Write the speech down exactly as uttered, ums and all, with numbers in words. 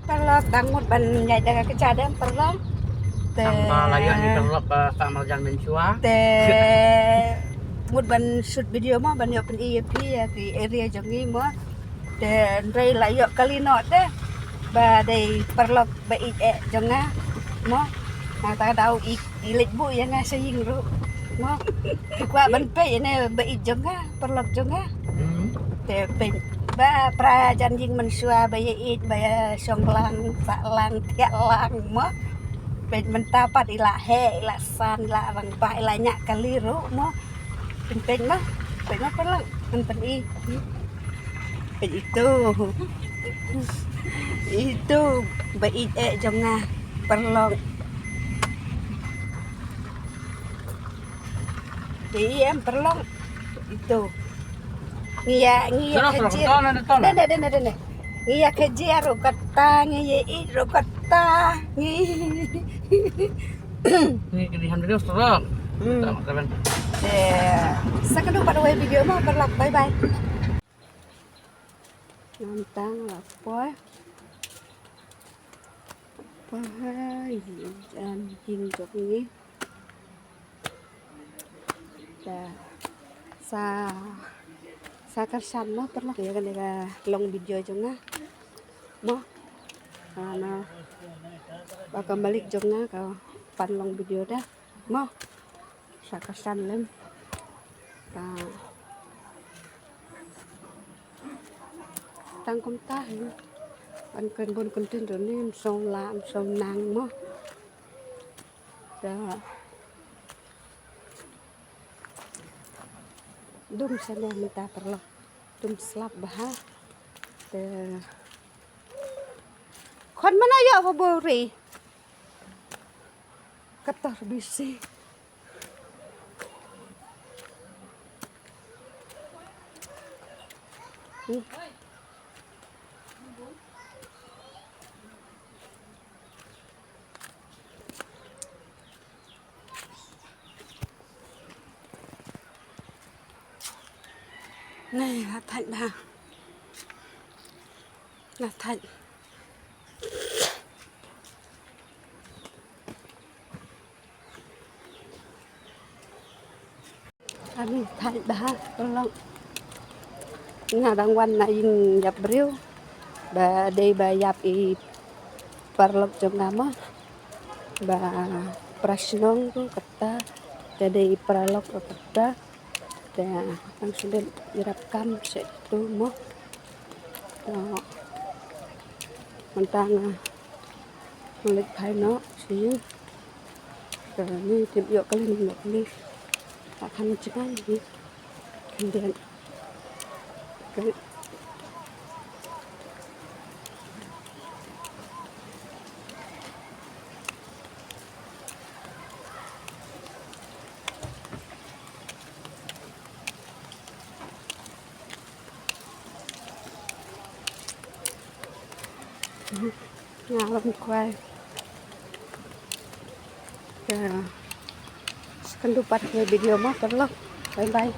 Paralok, dang mut ban ïaid da ka kjat em paralok. Te tang ba la ïoh ïa i paralok ba tang marjan mynshuwa. Te mut ban shoot video mo ban ïoh pyni ïa phi ïa ki area jong ngi mo. Te hynrei la ïoh kali noh te ba dei paralok ba ïeit eh jong nga mo. Nangta ka daw i, i leit buh ïa nga sha ïing ruh mo. Ki kwah ban peit ïa ne ba ïeit jong nga, paralok jong nga. Hmm. Te peit ba para jan ïing mynshuwa ba ïeit ba ïa shong lang, sah lang, thiah lang mo. Peit mynta pat i la heh, i la san, i la rangbah, i la ñiah kali ruh mo. Peit, peit mo, peit mo paralok, peit, peit i. Peit itu. Itu ba ïeit eh jong nga paralok. Te i em paralok. Itu. Ngi ïa, ngi ïa. Terus, terus, kajia. Tol, tol, tol. Dene, dene, dene. Ngi ïa kajia ruh kata, ngi ïa ïeit ruh kata. Ngi. Ngi kini ham terus, terus. Hmm. Tama, tama. Eh, sa kynduh pat wei video mo paralok. Bye bye. Nangta la poi. Poi, jan ïing jong ngi. Te sa, sa kyrshan mo paralok ïa kane ka long video jong nga. Mo. Ana ba ka malik jong nga ka pan long video da. Mo. Sa kyrshan lem. Ta. Tang kumta hi. Ban kren bun kyntien ruh ne ym shym lah, ym shym nang mo. Da. Dum sene mynta paralok. Dum slap bha. Te. Khun mana ïoh pha buri. Katar bisi. Hmm. Nai, la thait bha. La thait. Ani thait bha, paralok. Nga dang wan na ïing ïap briew. Ba dei ba ïap i paralok jong nga mo. Ba para shnong ruh kata. Te dei i paralok ruh kata. Te tang shu dep ïarap kam sha itu mo. Te mynta nga leit phai noh sha ïing. Te ni tip ïoh kali, ni ïoh kali. Ka kham jngai ni. Khyndiat. Ka Nga lam kwai. Ka. Sa kynduh pat ïa video mo paralok. Bye bye.